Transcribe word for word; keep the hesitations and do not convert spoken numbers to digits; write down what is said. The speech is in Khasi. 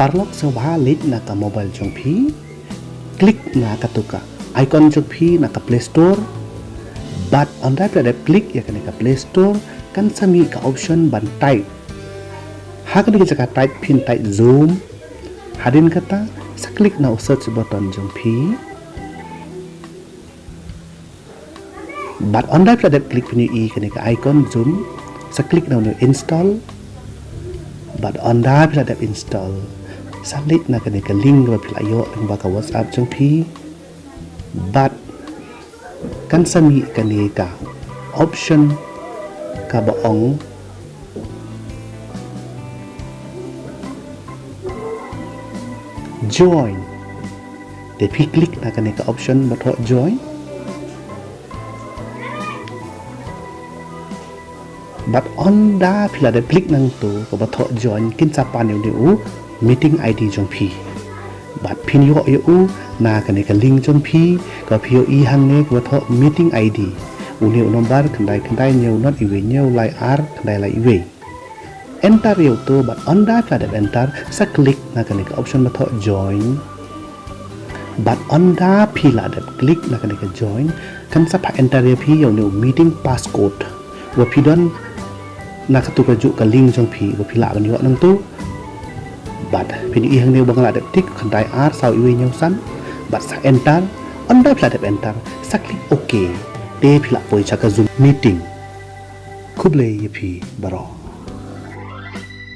Paralok sngewbha leit na ka mobile jong phi, klik na katu ka icon jong phi na ka Play Store. Bad ynda phi la dep klik ïa kane ka Play Store, kan sa mih ka option ban type. Ha kane ka jaka type phin type Zoom. Hadien kata, sa klik na u search button jong phi. Bad ynda phi la dep klik phin ïohi kane ka icon Zoom, sa klik na u install. Bad ynda phi la dep install, sa leit na kane ka link ba phi la ïoh lyngba ka WhatsApp jong phi. Bad kan sa mih kane ka option kaba ong join. Te phi klik na kane ka option ba thoh join. Bad ynda phi la dep klik nangtu kaba thoh join, kin sa pan ïa une u meeting I D jong phi. Bad phin ïoh ïa u na kane ka link jong phi, kaba phi ïohi hangne kaba thoh meeting I D. Une u number khyndai khyndai hynñiew not iwei hynñiew lai ar khyndai lai iwei. Enter ïa utu, bad ynda phi la dep enter, sa klik na kane ka option ba thoh join. Bad ynda phi la dep klik na kane ka join, kan sa phah enter ïa phi ïa une u meeting passcode ba phi don na katu kajuh ka link jong phi ba phi lah ban ïoh nangtu. Bad phin ïohi hangne ba nga la dep tick khyndai ar saw iwei hynñiew san. Bad sa enter. Ynda phi la dep enter, sa klik okay. Te phi la poi sha ka Zoom meeting. Khublei ïa phi baroh.